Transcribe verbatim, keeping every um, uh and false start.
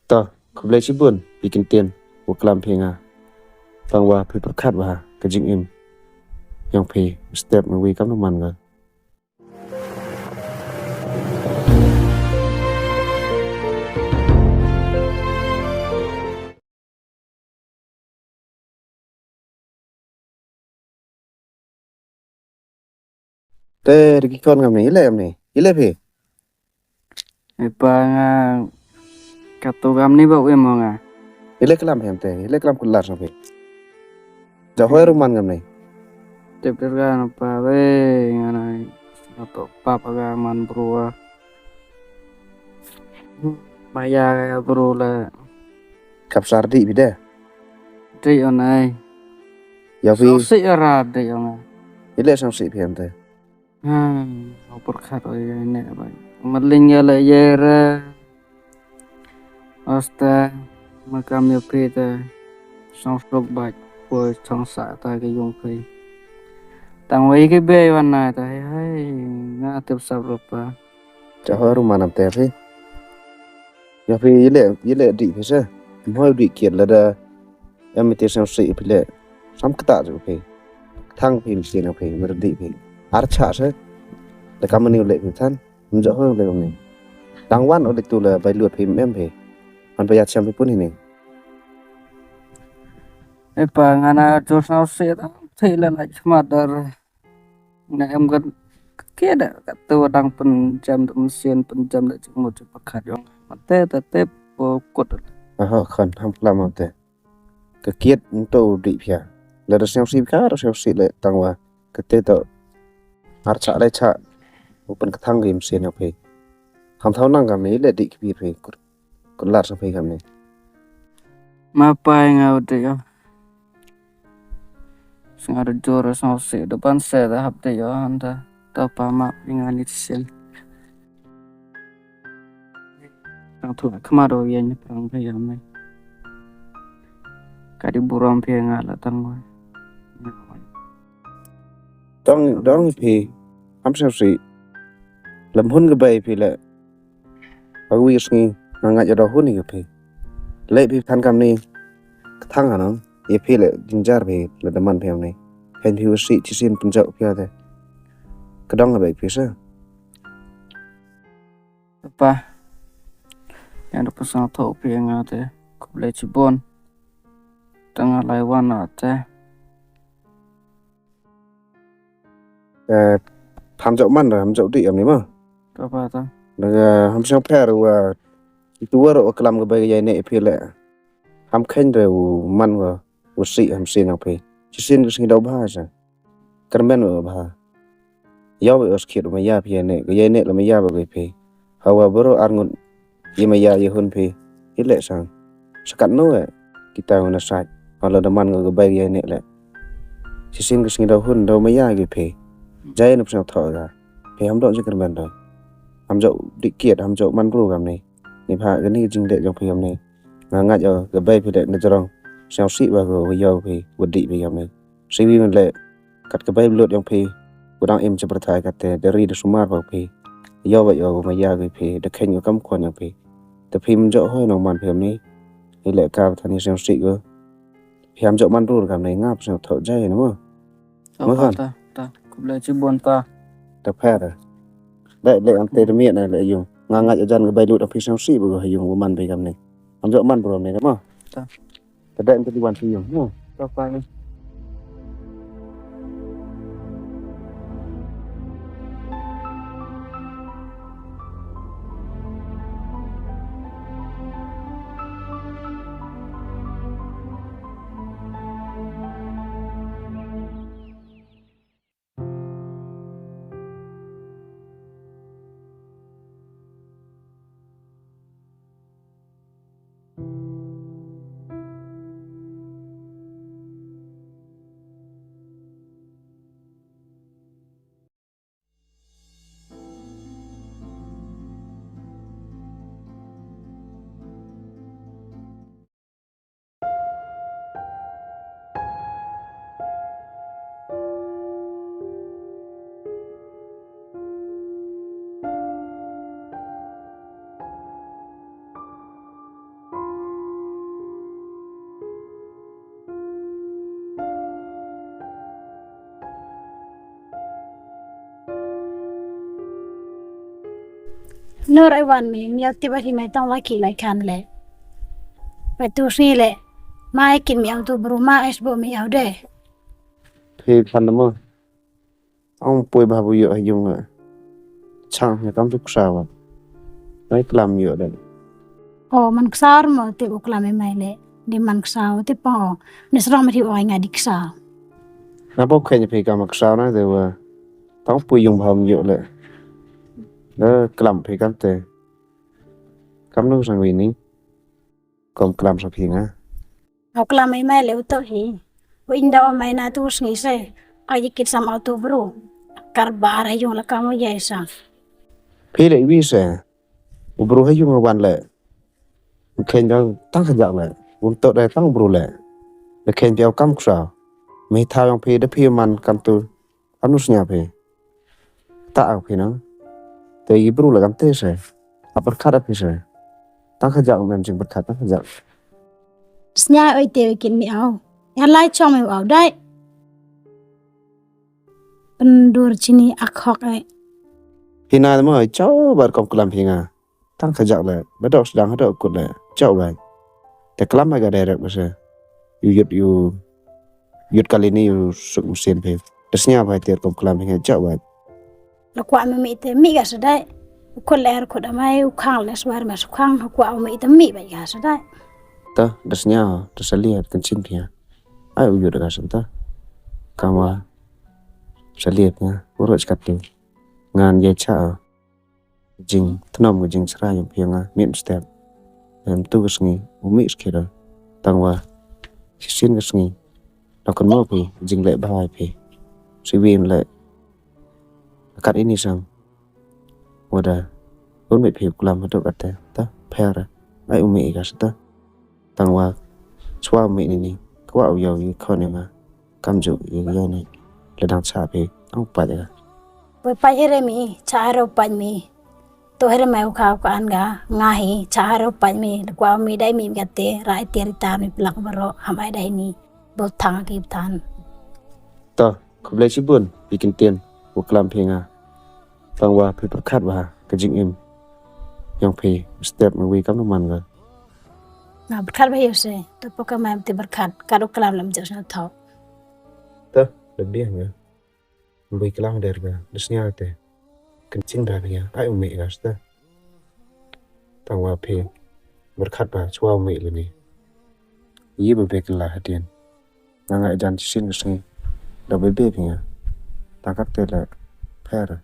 To, khublei chibun, phi kyntien, wa klam phi nga. Tang wa phi pyrkhat wa ka jingim yong phi step ma wi kam nu man nga. Te, da ki khon ngam ni, ile ngam ni, ile phi? E pa nga, katu ngam ni ba u em nga. Ile klam phi em te, ile klam kular sa phi. Ja hoi ruman ngam ni. Tip der ga na pa, we, nga na, nga to pap ga man bru. Maya ga bru la. Kap sar di bide. Di on ai. Ya phi. Song si ara di on ai. Ile song si phi em te. Hmm, opor khat oi ne ba. Maling ya la yera. Asta, makam ya phi ta, song suk bait, poi song sa ta ka yung phi. Tang wei ki bei wan na ta, hai, hai, nga tip sap rupa. Cha hoi ruman am te phi. Ya phi, ile, ile di phi sa. Mhoi di kiat la da. Em ite song si phi le. Sam kata ju phi. Thang phi mesti na phi, mer di phi. Ar cha sa. Da kam ni le phi than. Mjak hoi le ni. Tang wan o le tu le bai lut phi em phi. Han pa ya cham phi pun hi ni. E pa nga na jo song si ta. Thei le la chmat dar. Na em ka kia da ka tu dang pynjam da machine pynjam da chukmut chukpyrkhat yong. Mate ta tep o kut. Aha, khan ham klam mate. Ka kiat nto di phia. La da sñiaw si ka, da sñiaw si le tang wa. Ka te to. Ar cha le cha. U pynkathang ki machine yong phi. Ham thaw nang kam ni le di kbir phi. Kut, kut lar sa phi kam ni. Ma pai nga u di yo. Sngar jor sñiaw si da ban se da hap di yo han da. Ta pa ma nga ni sien. Tang thu khmat o yen prang phi yam ni. Ka di burom phi nga la tang wa. Dong, dong phi. Ham sñiaw si. Lam hun ka bai phi le. Ba wi sngi, nga ngait ya da hun i ka phi. Le phi than kam ni. Ka thang ha no. Ya phi le jinjar phi le da man phi ni. Khan phi wa si chi sin pynjok phi ya te. Ka dong ka bai phi sa. Pa. Yang da pynsan tho phi nga te. Khublei chibun. Tang lai wan na te. Eh, ham jok man, ham jok di am ni ma. Ka pa ta. Nga, eh, ham sñiaw pher wa. Itu wa ro klam ka bai ka yai ne phi le. Ham khen re u man wa. U si ham sin phi. Chi sin ka sngi daw bha sa. Kyrmen wa bha. Yow wa skit ma ya phi ne. Ka yai ne la ma ya ba ka phi. Hawa bru ar ngut. Ye ma ya ye hun phi. Ile sang. Sakat no e. Kita nguna sait. Halo da man nga ka bai ye ne le. Sisin ka sngi daw hun daw ma ya ki phi. Jai na psang tho ga. Phi ham dok jikar ban daw. Ham jok di kiat, ham jok man bru kam ni. Ni pha ka ni jing de jong phi kam ni. Nga ngait yo ka bai phi de na jrong. Sñiaw si ba ko wa yow phi, wa di phi kam ni. Siwi man le. Kat ka bai blut yong phi, u dang im cha pyrthai kat te, da ri da sumar pa phi. Yow ba yow ma ya ki phi, da khein ko kam khon yong phi. Te phi mjok hoi nong man phi ni. Ile ka than ni sñiaw si ko. Phi ham jok man rur kam ni nga psñiaw tho jai na mo. Ma khan. Ta, ta, khublei chibun ta. Ta pher. Le, le am te da miet na le yung. Nga ngait ajan ka bai lut yong phi sñiaw si ba ko ha yung u man phi kam ni. Ham jok man bru ni na mo. Ta. Ka dai em te di wan phi yung. Mo. Ta pa ni. Nor ai wan mi, mi au ti ba hi mai tang wa ki lai khan le. Ba tu si le, mai kin mi au tu bru ma es bo mi au de. Phi phan mo. Ong poi ba bu yo ha yung le. Chang ya kam tu ksa wa. Mai klam yo de. O, man ksa mo te u klam e mai le. Di man ksa te pa o. Ni srong ma thi o ai nga di ksa. Na bo khen phi kam ksa na de wa. Tang poi yung ba ham yo le. Le klam phi kam te. Kam nu sang wi ni. Kom klam sa phi nga. Au klam e mai le u to hi. Wa inda o mai na tu sngi se. Ai di kit sam au tu bru. Kar ba ra yung la kam o ya sa. Phi le wi se. U bru ha yung wan le. U khen da tang kha jak le. Un to da tang bru le. Le khen phi au kam ksa. Mi tha yong phi da phi man kam tu. Anu sñiaw phi. Ta au phi nang. Te i bru le kam te se. A pyrkhat a phi se. Tang kha jak men jing pyrkhat tang kha jak. Sñiaw oi te kin mi au. Ya lai chong mi au dai. Pyndur chini ak hok ai. Phi na mo chau bar kom klam phi nga. Tang kha jak le, ba dok sdang ha dok kut le, chau bai. Te klam ai ka direct ba se. Yu yut yu, yut kali ni yu suk musin phi. Te sñiaw bai te kom klam phi nga chau bai. La kwah mi mi te mi ka sa dai. U kut le er kut amai, u khang le swar ma su khang, u kwah u mi te mi bai ka sa dai. Ta, da sñiaw, da sa liat kan chin phi nga. Ai u yut ka sa ta. Kam wa, sa liat nga, u roch kat ni. Ngan ye cha. Jing tnom ka jing chrai yong phi nga, mit step. Em tu ka sngi, u mi skira. Tang wa, shisien ka sngi. Lakan mo phi, jing le bahai phi. Si win le. Kat ini sang. Wada, un mit phi klam hatok ate, ta, pher. Ai u mi ka sa ta. Tang wa, chwa u mi ni ni. Kwah u yaw i khon i ma. Kam ju i yaw ni. Le dang cha phi, ang pa ka. Poi pa here mi, cha haro pa mi. To here mai u kha u ka an ga, nga hi, cha haro pa mi, le kwah u mi dai mi ka te, ra i te ri ta mi plak baro, ham ai dai ni, bol thang ki than. To, khublei chibun, phi kin tien, u klam phi nga. Tang wa phi pyrkhat wa, ka jingim. Yong phi, step mi wi kam nu man ga. Nga pyrkhat ba yo se, to po ka mai te pyrkhat, ka u klam lam jo sa tho. To, le bia nga. Bui klam der ga, da sñiaw te. Kan chin ba phi nga, ai u mi ka sta. Tang wa phi, pyrkhat ba, chwa u mi le ni. Yi ba be kala hadien. Nga nga jan chisien ka sngi. Da be be phi nga. Tang kat te le, pher.